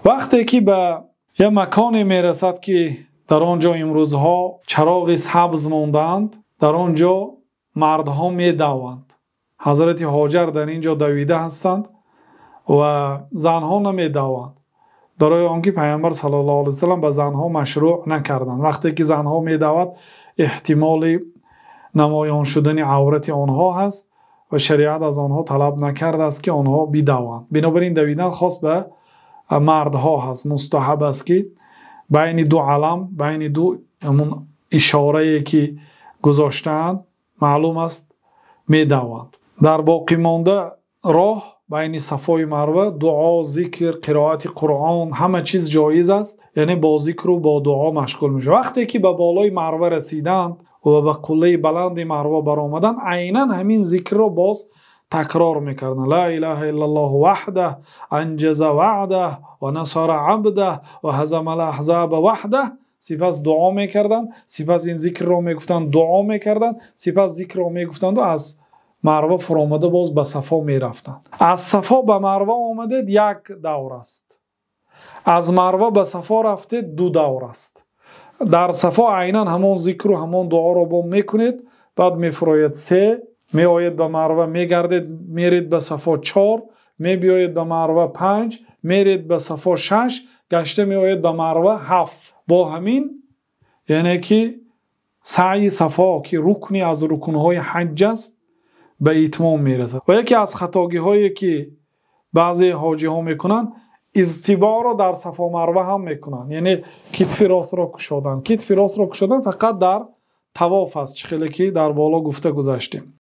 Вақте ки ба як маконе мерасад, ки дар он ҷо имрӯзҳо чароғи сабз мондаанд, дар он ҷо мардҳо медаванд. Ҳазрати Ҳоҷар дар ин ҷо давида ҳастанд ва занҳо намедаванд, барои он ки Паёмбар саллаллоҳу алайҳи васаллам ба занҳо машрӯъ накарданд. Вақте ки занҳо медаванд, эҳтимоли намоён шудани аврати онҳо ҳаст ва шариат аз онҳо талаб накардааст, ки онҳо бидаванд. Бинобар ин давидан хос ба мардҳо ҳаст. Мустаҳаб аст, ки байни ду алам, байни ду ҳамон ишорае ки гузоштаанд, маълум аст, медаванд. Дар боқимондаи роҳ байни Сафо ва Марва дуо, зикр, қироати Қуръон, ҳама чиз ҷоиз аст. Яъне бо зикр ва бо дуо машғул мешавад. Вақте ки ба болои Марва расиданд ва ба қуллаи баланди Марва баромаданд, айнан ҳамин зикрро боз такрор мекарданд: Ло илаҳа иллаллоҳу ваҳдаҳу анҷаза ваъдаҳу ва насара абдаҳу ва ҳазамал аҳзоба ваҳдаҳ. Сипас дуо мекарданд, сипас ин зикрро мегуфтанд, дуо мекарданд, сипас зикрро мегуфтанд ва аз Марва фуромада боз ба Сафо мерафтанд. Аз Сафо ба Марва омадед, як давр аст. Аз Марва ба Сафо рафтед, ду давр аст. Дар Сафо айнан ҳамон зикр ва ҳамон дуоро бо мекунед, баъд мефуроед се, меоед ба Марва, мегардед, меравед ба Сафо чор, меоед ба Марва панҷ, меравед ба Сафо шаш, гашта меоед ба Марва ҳафт. Бо ҳамин яъне ки саъйи Сафо, ки рукне аз рукнҳои ҳаҷ аст, ба итмом мерасад. Ва яке аз хатоҳое ки баъзе ҳоҷиҳо мекунанд, изтибоъро дар Сафо Марва ҳам мекунанд. Яъне китфи ростро кашидан. Китфи ростро кашидан фақат дар тавоф аст, чи хеле ки дар боло гуфта гузаштем.